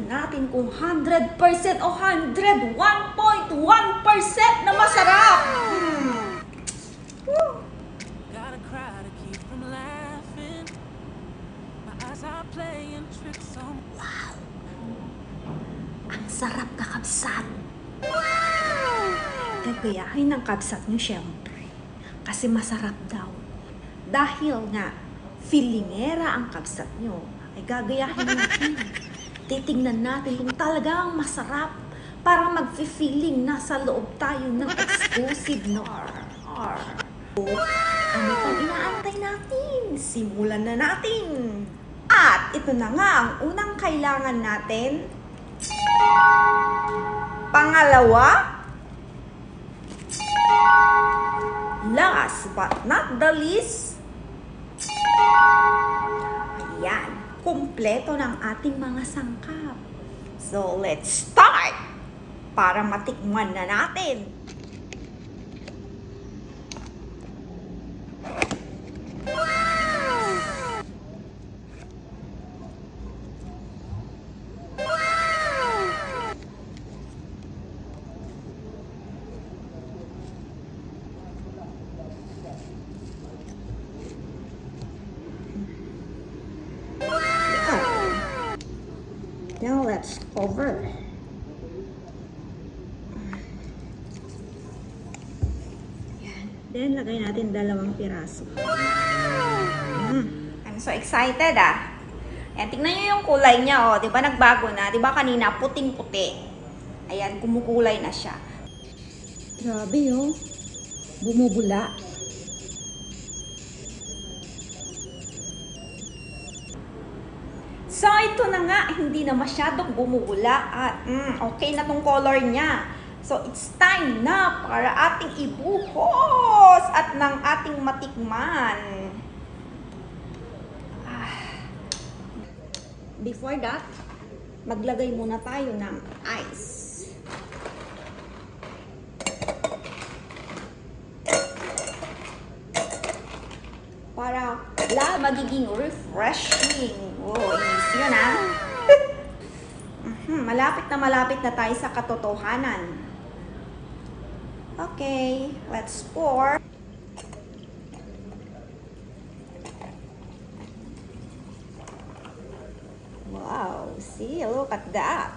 Tingnan natin kung 100% o 101.1% na masarap. Woo! Gotta cry to keep from laughing. My eyes are playing tricks on. Wow! Ang sarap kakabsat. Wow! Gagayahin ng kabsat nyo syempre. Kasi masarap daw. Dahil nga, feelingera ang kabsat nyo, ay gagayahin natin. Titingnan natin kung talagang masarap para mag-feeling nasa loob tayo ng exclusive na Ano pang inaantay natin? Simulan na natin! At ito na nga ang unang kailangan natin. Pangalawa, last but not the least, ayan, kumpleto ng ating mga sangkap. So, let's start! Para matikman na natin. Now let's cover. Yan. Then lagay natin 2 piraso. I'm so excited ah. Ayan, tingnan nyo yung kulay niya oh. Diba nagbago na? Diba kanina puting-puti? Ayan, kumukulay na siya. Grabe oh. Bumubula. So, ito na nga, hindi na masyadong bumubula at okay na tong color niya. So, it's time na para ating ibuhos at ng ating matikman. Before that, maglagay muna tayo ng ice. Para magiging refreshing. Oh, easy yun ah. Malapit na tayo sa katotohanan. Okay, let's pour. Wow, see, look at that.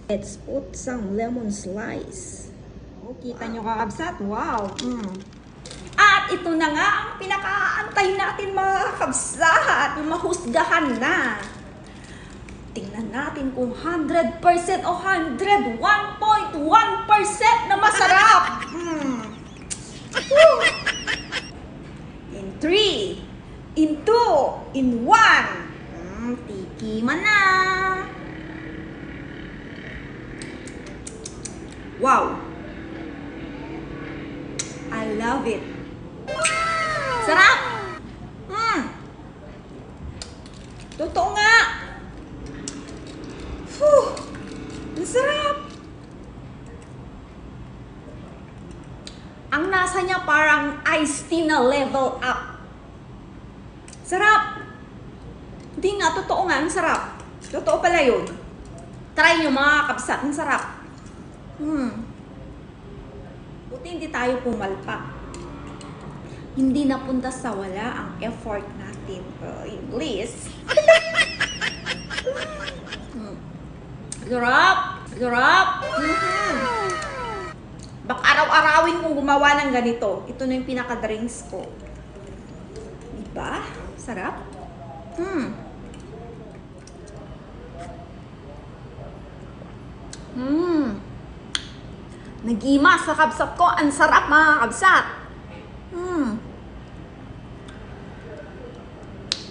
Let's put some lemon slice. Oh, kita nyo kakabsat? Wow. At ito na nga ang pinakaantay natin mga kabsat. Mahusgahan na. Tingnan natin kung 100% o 101.1% na masarap. In 3, in 2, in 1. Tikiman na. Wow. I love it. Sarap! Totoo nga! Ang sarap! Ang nasa niya parang iced tea na level up. Sarap! Hindi nga, totoo nga, ang sarap. Totoo pala yun. Try nyo mga kabsat, ang sarap. Buti hindi tayo pumalpak. Hindi napunta sa wala ang effort natin. English. Sarap! Sarap! Baka araw-arawin kong gumawa ng ganito. Ito na yung pinaka-drinks ko. Diba? Sarap? Nag-ima sa kabsat ko. Ang sarap mga kabsat.